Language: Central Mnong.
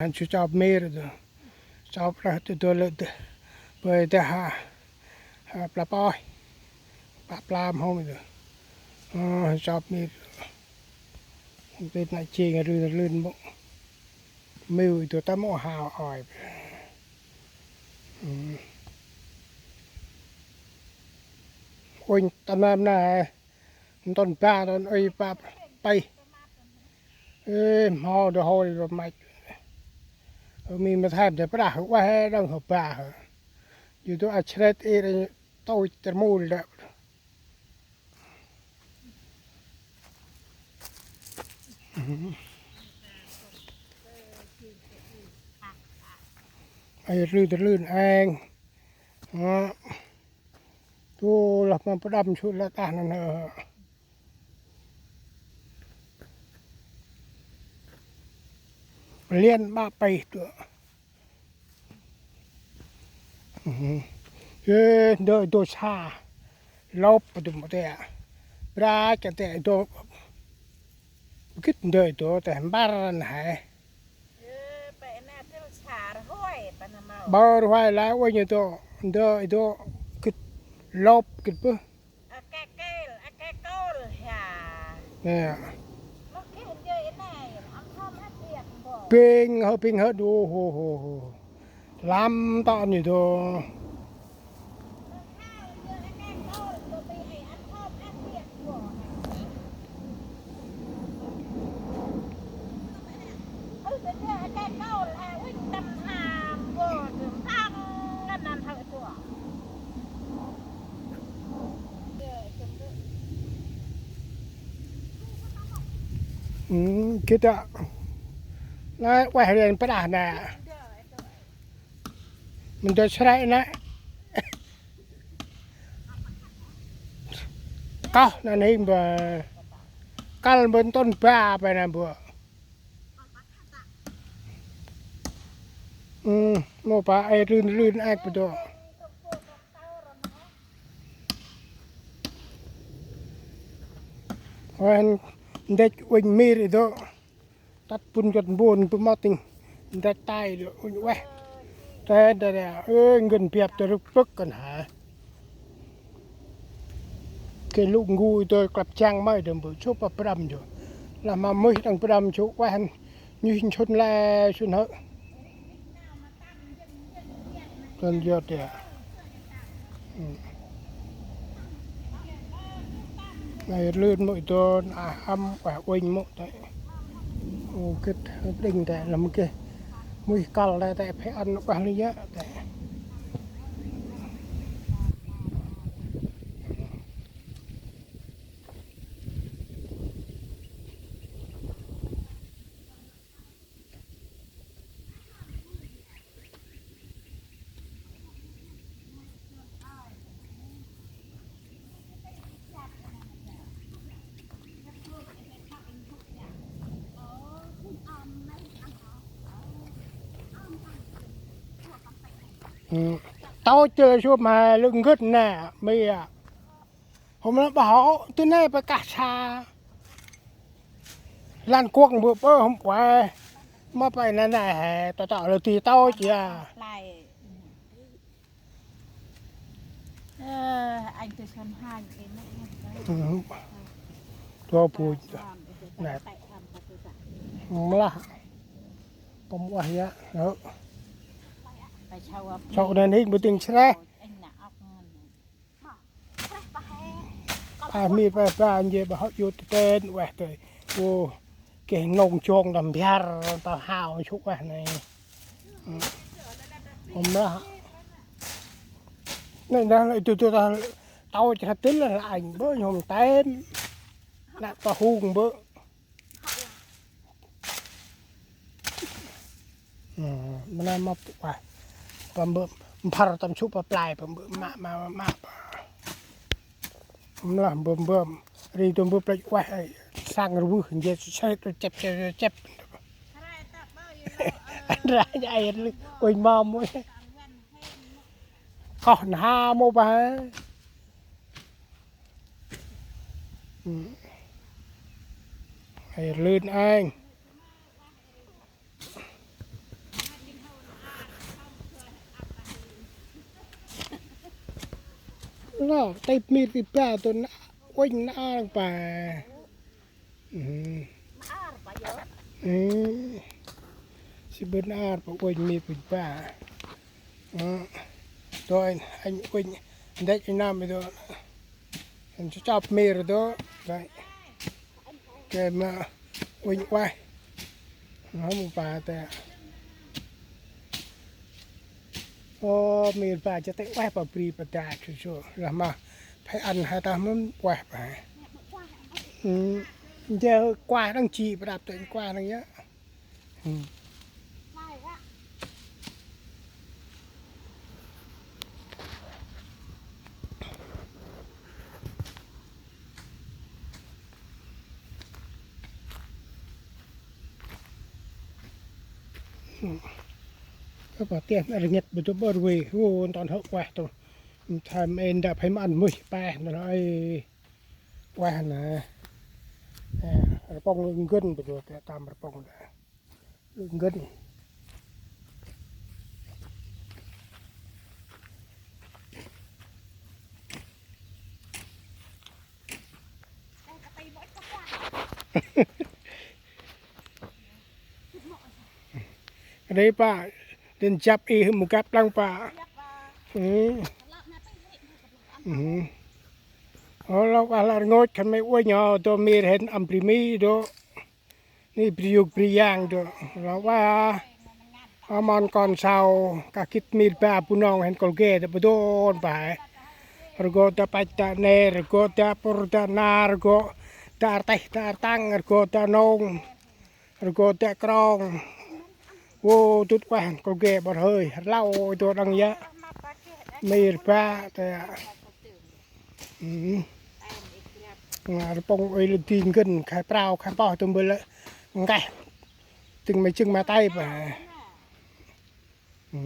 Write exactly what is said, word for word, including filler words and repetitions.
Hăn su chop mir tu. Chop rah tu tu lơ tu. Bơi ta ha. Ha pla poi. Pla pla mhôm tu. Ơ, chop mir. Têt na ching rưn rưn mô. Miu tu ta mô hao oi. Unh ta nam na. Ntôn ba ntôn ơi ba pay. Ê, mho đô hôi đô mạch. Ơ, mi ma tham đê prah, ueh đăng hơ ba hơ. Yu đô a chret ê rê tô char mul đê. Ê, rư đơ lưn eng. Ơ. Tu lah ma pơđăm su lah tah năn hơ. Lian ma pay tu. Ê, ndơ đô sa. Lôp tu mô tê. Bra cha tê đô. Gĭt ndơ đô tê mbar năn hê. Bơ rhuai la uê ñu tô, ndơ tô, gĭt lôp gĭt bơh. Nè. Pêng hơ, pêng hơ, đô hô hô hô. Lăm tŏ ñu tô. Ơ, gĭt a. Nai, ueh rian pơdah nè. Mĭn dơi srek nê. Koh năn hing bơ. Kăl bơ ntôn ba bơ năn bơ. Ơ, mô ba ê rưn rưn ăk bơ dô. Ơ, ndĕch uănh mir i dô. Tât pŭn jot mbôn bơ mât tĭng. Ndĕch tay dô uănh ueh. Tê đa đa, ơ, ngăn biăp tơ rŭk pơk kăn hê. Kê lŭ ngu i dô klăp jăng may dô bơ, sŭp a pơđăm dô. Lah ma muih đăng pơđăm sŭp ueh hăn. Nhih nchŭn lĕ sŭn hơ̆. Tơn yơt ya. Nai lưn mô i dô, a hăm, ueh uănh mô tê. Ô, gĭt đĭng tê, lăm geh. Muih kăl tê, tê, phe ăn ueh lưn yơh tê. Ơ. Tâo chơ sŭp ma lưn gĭt nê, mi a. Hôm na bă hŏ, tơ nê bă kah sa. Lan kuŏng bơ bơ hôm ueh. Ma pay nê nê hê, tâo tâo lơ ti tâo chia. Ơ, anh tôi sân hành cái này. Ơ, tua bu. Nê. Mlah. Pom ueh ya. Ơ. Sau nê hing bơ tĭng sreh. Anh nè ốc ngon. Pah mi pah pah nje bă hŏ yut tên ueh tơi. Ô, keh nông chong đăm biar tao hao sŭk ueh nê. Hôm na. Nê na tu tu ta tao chra tĭl lah anh bơ nhôm tem. Lah ta hung bơ. Ơ, mna ma ueh. Pơm bơm, mphar tâm sŭ pa play, pơm bơm, ma, ma, ma, ma. Mlah bơm bơm. Ri tơm bơm play ueh, ơi. Sang rvưh, nje sê, sê, chep, chep, chep. Ra, ai, lư, ôi, ma, môi. Koh nha mô ba. Ai, lưn anh. Nô, tip mir tip ba tơ na uănh na ar pa. Ơ. Ơ. Si bơh na ar pa uănh mir uănh ba. Ơ. Tơ anh, anh uănh ndĕch anh năm tơ. Anh chop mir tơ. Đây. Kê ma uănh ueh. Nô mâu pa tê. Ô, mir ba jêh tê ueh pa bri pa dak su su. Lah ma. Phải ăn hai ta mơm ueh pa. Ơ. Jêh kuah đăng chi prap tê kuah đăng yơh. Ơ. Ơ, pa tiah rngăt bơ tơ bơ rui. Ô, ntơm hŏ ueh tơ. Tham en đă phải măn mui peh ntơm hŏ. Ueh nê. Ơ, rpŏng ngăn bơ tơ, tam rpŏng đă. Ngăn. Ri pa, đĭn jăp i mâu găp lăng pa. Ơ. Ơ. Ơ, lŏ ueh lŏ rngôch khân may uănh ơ, tơ mir hên ăn bri mi dŏ. Ni bri yôk bri yang dŏ. Lŏ ueh. Ơ, mon kon sau, kah gĭt mir ba Bunong hên kôl gê dŏ bơdôn ba. Rgô ta pach ta nê, rgô ta pŭr ta na, rgô ta arteh ta artăng, rgô ta nông. Rgô ta krong. Ô, dŭt ueh kôl gê bơr hơi. Rlau dŏ đăng yơh. Mir ba ta. Ơ. Rpŏng ơi lơ di ngăn, khai prao, khai poh tơm bơ lơ. Ngeh. Tĭng ma jâng ma tay pa. Ơ.